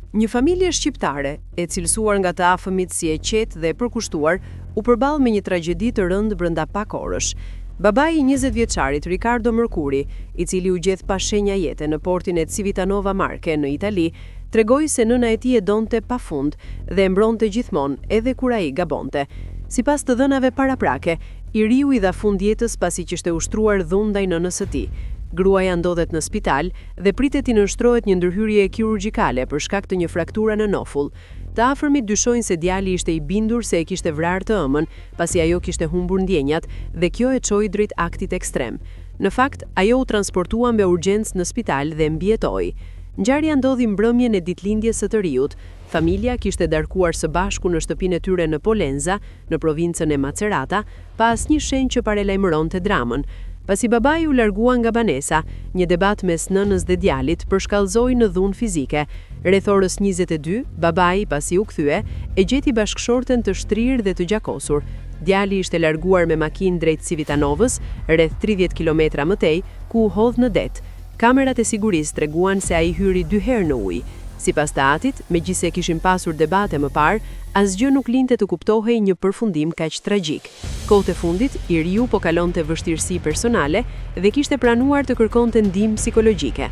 Një familje shqiptare, e cilësuar nga të afërmit si e qetë dhe e përkushtuar, u përball me një tragjedi të rëndë brenda pak orësh. Babai i 20 vjeçarit Riccardo Mërkuri, i cili u gjet pa shenja jete në portin e Civitanova Marche në Itali, tregoi se nëna e tij e donte pafund dhe e mbronte gjithmonë, edhe kur ai gabonte. Sipas të dhënave paraprake, i riu i dha fund jetës pasi kishte ushtruar dhunë ndaj nënës së tij. Gruaja ndodhet në spital dhe pritet t'i nënshtrohet një ndërhyrjeje kirurgjikale për shkak të një frakture në nofull. Të afërmit dyshojnë se djali ishte i bindur se e kishte vrarë të ëmën, pasi ajo kishte humbur ndjenjat dhe kjo e çoi drejt aktit ekstrem. Në fakt, ajo u transportua me urgjencë në spital dhe mbijetoi. Ngjarja ndodhi mbrëmjen e ditëlindjes së të riut. Familja kishte darkuar së bashku në shtëpinë e tyre në Polenza, në provincën e Macerata, pa asnjë shenjë që paralajmëronte dramën. Pasi babai u largua nga banesa, një debat mes nënës dhe djalit përshkallëzoi në dhunë fizike. Rreth orës 22, babai, pasi u kthye, e gjeti bashkëshorten të shtrirë dhe të gjakosur. Djali ishte larguar me makinë drejt Civitanovës, rreth 30 kilometra më tej, ku u hodh në det. Kamerat e sigurisë treguan se ai hyri dy herë në ujë. Sipas të atit, megjithëse kishin pasur debate më parë, asgjë nuk linte të kuptohej një përfundim kaq tragjik. Kohët e fundit, i riu po kalonte vështirësi personale dhe kishte pranuar të kërkonte ndihmë psikologjike.